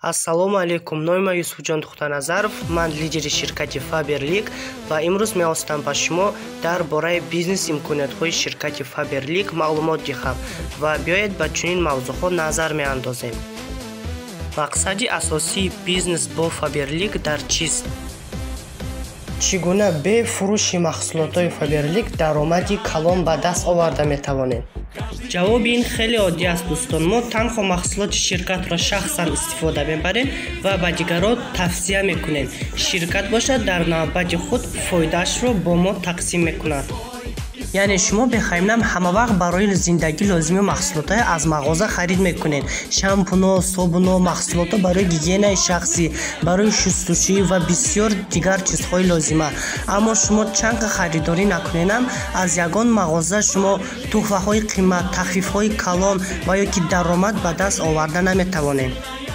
Ассалому алайкум. Номи ман Юсуфҷон Тухтаназаров, ман лидери ширкати Фаберлик ва имрӯз мехостам ба шумо дар бораи бизнес имкониятҳои ширкати Фаберлик маълумот диҳам ва биёед ба чунин мавзӯъҳо назар меандозем. Мақсади асосии бизнес бо Фаберлик дар чист? Чӣ гуна бе фурӯши маҳсулотҳои Фаберлик даромади калон ба даст оварда метавонем? Ҷавоби ин хеле оддӣ аст, дӯстон. Мо танҳо маҳсулоти ширкатро шахсан истифода мебарем ва ба дигарон тавсия мекунем. Ширкат бошад, дар навбати худ фоидаашро бо мо тақсим мекунад. Яъне шумо бехаймнам ҳама вақт барои зиндагӣ лозими маҳсулотҳое аз мағоза харид мекунед: шампуно, собуно, маҳсулотҳо барои гигиенаи шахсӣ, барои шустушӯӣ ва бисёр дигар чизҳои лозима. Аммо шумо чанд харидорӣ накунедам, аз ягон мағоза шумо туҳфаҳои қимат, тахфифҳои калон ва ё ки даромад ба даст оварда наметавонед.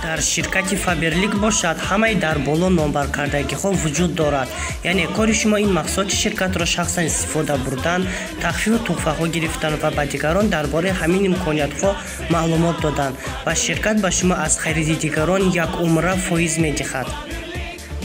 Дар ширкати Фаберлик бошад, ҳамаи дар боло номбаркардагиҳо вуҷуд дорад. Яъне кори шумо ин маҳсулоти ширкатро шахсан истифода бурдан, тахфифу туҳфаҳо гирифтан ва ба дигарон дар бораи ҳамин имкониятҳо маълумот додан, ва ширкат ба шумо аз хариди дигарон якумра фоиз медиҳад.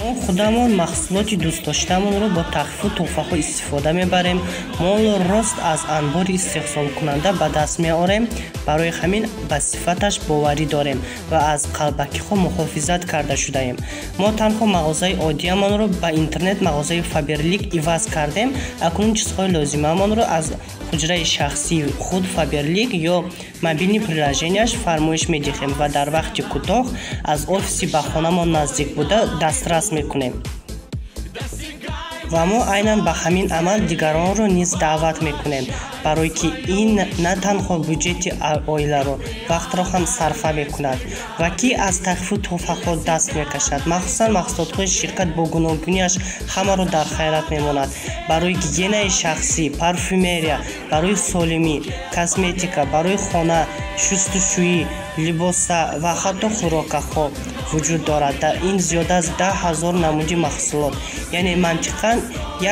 Мо худамон маҳсулоти дӯстдоштаамонро бо тахфифу туҳфаҳо истифода мебарем. Молро рост аз анбори истеҳсолкунанда ба даст меорем. Барои ҳамин ба сифаташ боварӣ дорем ва аз қалбакиҳо муҳофизат карда шудаем. Мо танҳо мағозаи оддиамонро ба интернет-мағозаи Фаберлик иваз кардем. Акнун чизҳои лозимаамонро аз ҳуҷраи шахсии худ Фаберлик ё мобилни приложенияш фармоиш медиҳем ва дар вақти кӯтоҳ аз офиси ба хонамон наздик буда дастрас мекунем. Ва мо айнан ба ҳамин амал дигаронро низ даъват мекунем, барое ки ин на танҳо бюҷети оиларо, вақтро ҳам сарфа мекунад. Ва ки аз тахфифу туҳфаҳо даст мекашад, махсусан маҳсулотҳои ширкат бо гуногунияш ҳамаро дар хайрат мемонад. Барои гигиенаи шахсӣ, парфюмерия, барои солимӣ, косметика, барои хона, шустушӯӣ, либоса ва ҳатто хӯрокаҳо вуҷуд дорад. Дар ин зиёда аз 10 000 намуди маҳсулот, яъне мантиқан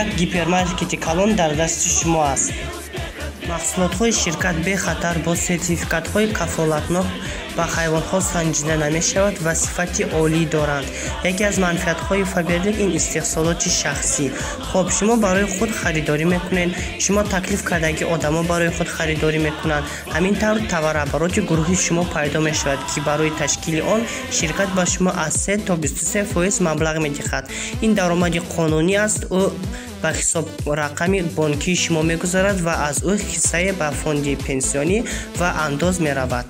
як гипермаркети калон дар дасти шумо аст. Маҳсулотҳои ширкат бехатар, бо сертификатҳои кафолатнок, ба ҳайвонҳо санҷида намешавад ва сифати олӣ доранд. Яке аз манфиатҳои Фаберлик ин истеҳсолоти шахсӣ. Хоб, шумо барои худ харидорӣ мекунед, шумо таклиф кардагӣ одамо барои худ харидорӣ мекунанд. Ҳамин тавр товарообороти гурӯҳи шумо пайдо мешавад, ки барои ташкили он ширкат ба шумо аз 3 то 23% маблағ медиҳад. Ин даромади қонунӣ аст, ӯ ба ҳисобрақами бонкии шумо мегузарад ва аз ӯ ҳиссае ба фонди пенсионӣ ва андоз меравад.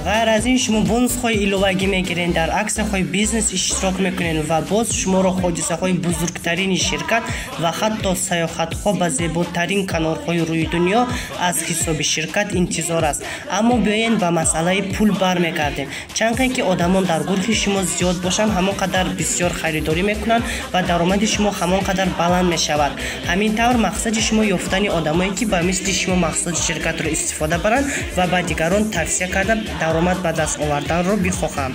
Ғайр аз ин, шумо бонусҳои иловагӣ мегиред, дар аксияҳои бизнес иштирок мекунед ва боз шуморо ҳодисаҳои бузургтарини ширкат ва ҳатто саёҳатҳо ба зеботарин канорҳои рӯи дунё аз ҳисоби ширкат интизор аст. Аммо биёед, ба масъалаи пул бармегардем. Чанқе ки одамон дар гурӯҳи шумо зиёд бошанд, ҳамон қадар бисёр харидорӣ мекунанд ва даромади шумо ҳамон қадар баланд мешавад. Ҳамин тавр мақсади шумо ёфтани одамое, ки ба мисли шумо маҳсулоти ширкатро истифода баранд ва ба дигарон тавсия карда даромад ба даст оварданро бихоҳанд.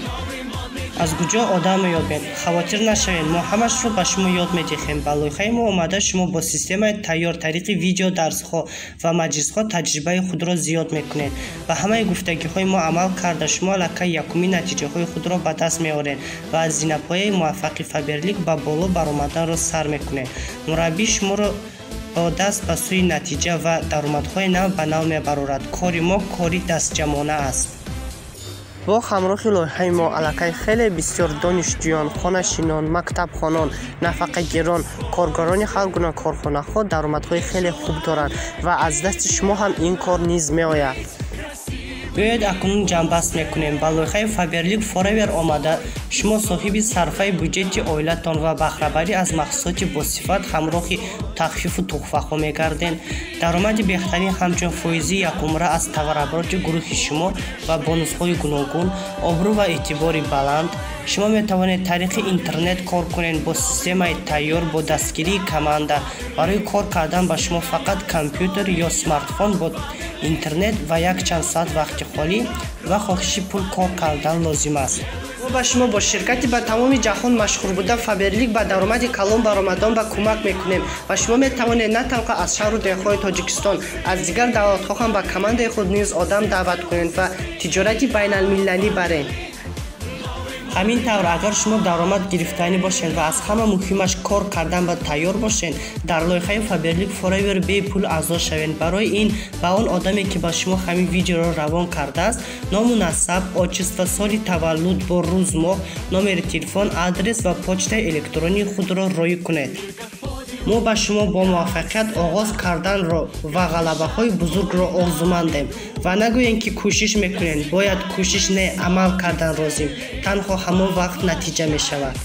Аз куҷо одам меёбед? Хавотир нашавед, мо ҳамашро ба шумо ёд медиҳем. Ба лоиҳаи мо омада, шумо бо системаи тайёр тариқи видеодарсҳо ва маҷлисҳо таҷрибаи худро зиёд мекунед. Ба ҳамаи гуфтагиҳои мо амал карда, шумо аллакай якумин натиҷаҳои худро ба даст меоред ва аз зинапояи муваффақи Фаберлик ба боло баромаданро сар мекунед. Мураббӣ шуморо бо даст ба сӯи натиҷа ва даромадҳои нав ба нав мебарорад. Кори мо кори дастҷамъона аст. Бо ҳамроҳи лоиҳаи мо аллакай хеле бисёр донишҷӯён, хонашинон, мактабхонон, нафақагирон, коргарони ҳар гуна корхонаҳо даромадҳои хеле хуб доранд ва аз дасти шумо ҳам ин кор низ меояд. Биёед, акнун ҷамъбаст мекунем. Ба лоиҳаи Фаберлик Форевер омада, шумо соҳиби сарфаи бюҷети оилатон ва баҳрабарӣ аз маҳсулоти босифат ҳамроҳи тахфифу туҳфаҳо мегардед. Даромади беҳтарин ҳамчун фоизи якумра аз товарообороти гурӯҳи шумо ва бонусҳои гуногун, обрӯ ва эътибори баланд. Шумо метавонед тариқи интернет кор кунед бо системаи тайёр, бо дастгирии команда. Барои кор кардан ба шумо фақат компютер ё смартфон бо интернет ва якчанд соат вақти холӣ ва хоҳиши пул кор кардан лозим аст. Мо ба шумо бо ширкати ба тамоми ҷаҳон машҳур буда Фаберлик ба даромади калон баромадан ба кӯмак мекунем ва шумо метавонед на танҳо аз шаҳру деҳҳои Тоҷикистон, аз дигар давлатҳо ҳам ба командаи худ низ одам даъват кунед ва тиҷорати байналмилалӣ баред. Ҳамин тавр, агар шумо даромад гирифтанӣ бошед ва аз ҳама муҳимаш кор кардан ба тайёр бошед, дар лоиҳаи Faberlic Forever бепул аъзо шавед. Барои ин ба он одаме, ки ба шумо ҳамин видеоро равон кардааст, ному насаб, отчество, соли таваллуд бо рӯз, моҳ, номери телефон, адрес ва почтаи электронии худро роӣ кунед. Мо ба шумо бо муваффақият оғоз карданро ва ғалабаҳои бузургро орзумандем. Ва нагӯем, ки кӯшиш мекунем. Бояд кӯшиш не, амал кардан лозим. Танҳо ҳамон вақт натиҷа мешавад.